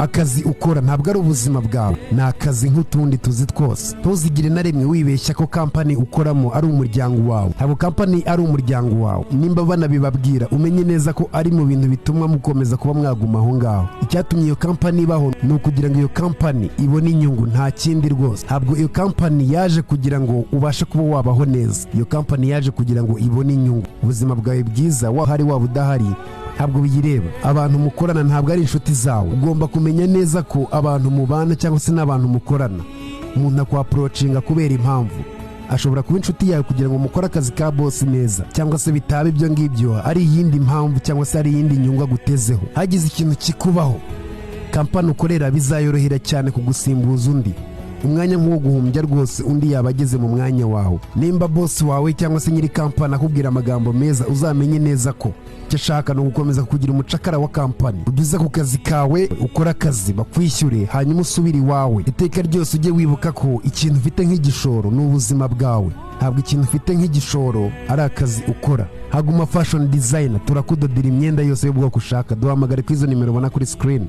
Akazi ukora ntabwo ari ubuzima bwawe, ni akazi nk'utundi tuzi twose. Ntuzigire na rimwe wibeshya ko kampani ukoramo ari umuryango wawe. Ntabwo kampani ari umuryango wawe. Nimba banabibabwira, umenye neza ko ari mu bintu bituma mukomeza kuba mwaguma aho ngaho. Icyatumye iyo kampani ibaho ni ukugira ngo iyo kampani ibone inyungu, nta kindi rwose. Ntabwo iyo kampani yaje kugira ngo ubashe kuba wabaho neza. Iyo kampani yaje kugira ngo ibone inyungu. Ubuzima bwawe bwiza, waba uhari waba udahari, ntabwo biyireba. Abantu mukorana ntabwo ari inshuti zawe. Ugomba kumenya neza ko abantu mubana cyangwa se n'abantu mukorana, umuntu akwapproachinga kubera impamvu. Ashobora kuba inshuti yawe kugira ngo mukore akazi ka boss neza, cyangwa se bitaba ibyo ngibyo ari iyindi mpamvu cyangwa se ari iyindi nyungu agutezeho. Hagize ikintu kikubaho, kampani ukorera bizayorohera cyane kugusimbuza undi. Umwanya nk'uwo guhumbya rwose, undi yaba ageze mu mwanya wawe. Nimba boss wawe cyangwa se nyiri kampani akubwira amagambo meza, uzamenye neza ko icyo ashaka ni ugukomeza kugira umucakara wa kampani. Ujye uza ku kazi kawe, ukore akazi bakwishyure, hanyuma usubire iwawe. Iteka ryose ujye wibuka ko ikintu ufite nk'igishoro ni ubuzima bwawe, ntabwo ikintu ufite nk'igishoro ari akazi ukora. Haguma Fashion Designer, turakudodera imyenda yose y'ubwoko ushaka. Duhamagare kuri izo nimero ubona kuri screen.